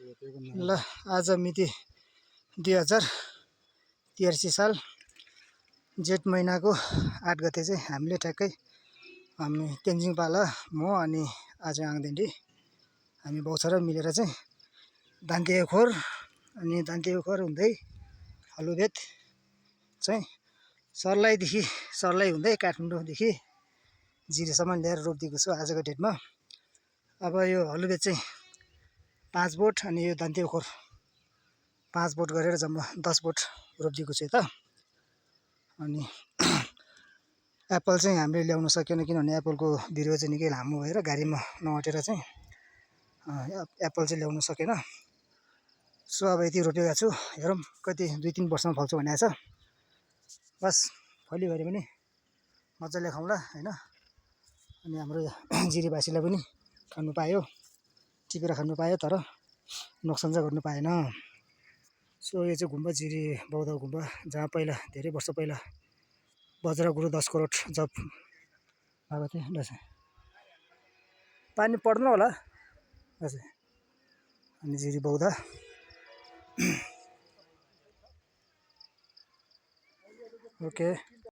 ल आज मिति 2083 साल जेठ महिनाको 8 गते चाहिँ हामीले ठ्याक्कै हामी तेन्जिङ पाला म अनि आज आङदेन्डी हामी बहुछर मिलेर चाहिँ दान्तेखोर अनि दान्तेखोर हुँदै हलुबेत चाहिँ सर्लाही हुँदै काठमाडौँदेखि जिरीसम्म ल्याएर रोपिदिएको छु आजको डेटमा। अब यो हलुबेत चाहिँ 5 बोट अनि यो दान्तेखोर 5 बोट गरेर जम्मा 10 बोट रोपिदिएको छु त। अनि एप्पल चाहिँ हामीले ल्याउन सकेन किनभने एप्पलको बिरुवा चाहिँ निकै लामो भएर गाडीमा नअटेर चाहिँ एप्पल चाहिँ ल्याउन सकेन। सो अब यति रोपेको छु, हेरौँ कति 2-3 वर्षमा फल्छ भनेको छ। बस फलिभरि पनि मजाले खाउँला हैन। अनि हाम्रो जिरीवासीलाई पनि खानु पायो, टिपेर खानु पायो, तर नोक्सान चाहिँ गर्नु पाएन। सो यो चाहिँ गुम्बा जिरी बौद्ध गुम्बा, जहाँ पहिला धेरै वर्ष पहिला बज्र गुरु 10 करोड जप भएको थियो रहेछ। पानी पर्दैन होला रहेछ। अनि जिरी बौद्ध ओके।